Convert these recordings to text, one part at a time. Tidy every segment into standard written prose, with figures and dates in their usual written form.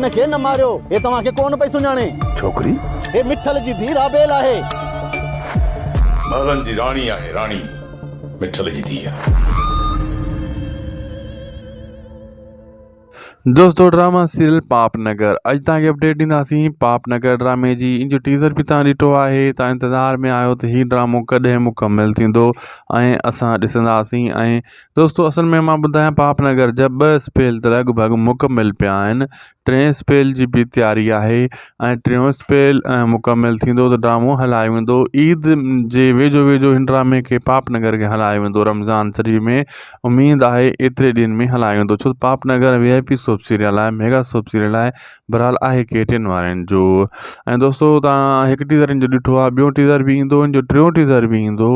هن کي نه ماريو، هي توهان کي ڪونه پئي سڃاڻي. ڇوڪري؟ هي مٺل جي ڌيء رابيل آهي. محلن جي راڻي آهي راڻي، مٺل جي ڌيء. دوستو ڊراما سيريل پاپ نگر اڄ توهان کي اپڊيٽ ڏينداسين پاپ نگر ڊرامي جي ان جو ٽيزر به توهان ڏٺو آهي توهان انتظار ۾ آهيو ته هي ڊرامو ڪڏهن مڪمل ٿيندو ۽ اسان ڏسنداسين ۽ دوستو اصل ۾ مان ٻڌايان پاپ نگر جا ٻه اسپيل ته لڳ ڀڳ مڪمل پيا آهن ٽئين اسپيل جي به تياري آهي ۽ ٽيون اسپيل مڪمل ٿيندو ته ڊرامو هلايو ويندو عيد جي ويجهو ويجهو هن ڊرامي کي پاپ نگر کي هلايو ويندو رمضان شريف ۾ اميد آهي ايتري ڏينهن ۾ هلايو ويندو ڇو ته Pap Nagar V I P soap serial آهي ميگا سوپ سيريل آهي بھرحال آهي ڪي ٽين وارن جو ۽ دوستو تان هڪ ٽيزر ان جو ڏٺو آهي ٻيو ٽيزر به ايندو ان جو ٽيون ٽيزر به ايندو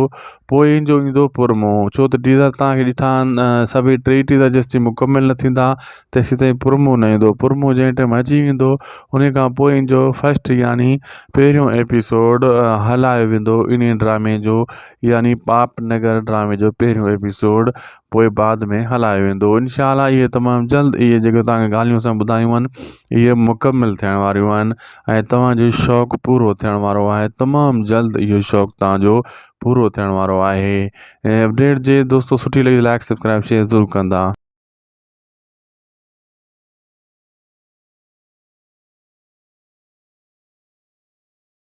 پوء ان جو ايندو پرمو ڇو ته ٽيزر تان کي ڏٺا آهن سڀئي ٽئي ٽيزر جيستائين مڪمل نه ٿيندا تيسين تائين پرمو نه ايندو پرمو جنهن ٽائيم اچي ويندو ان کان پوء ان جو فسٽ يعني پهريون ايپيسوڊ هلايو ويندو ان ڊرامي جو يعني پاپ نگر ڊرامي جو پهريون ايپيسوڊ پوء بعد ۾ هلايو ويندو انشاء الله اهي تمام جلد اهي جيڪي توهان کي ڳالهيون اسان ٻڌايون آهن اهي مڪمل ٿيڻ واريون آهن ۽ توهان جو شوق پورو ٿيڻ وارو آهي تمام جلد اهو شوق توهان جو پورو ٿيڻ وارو آهي ۽ اپڊيٽ جي دوستو سٺي لڳي لائڪ سبسڪرائب شيئر ضرور ڪندا.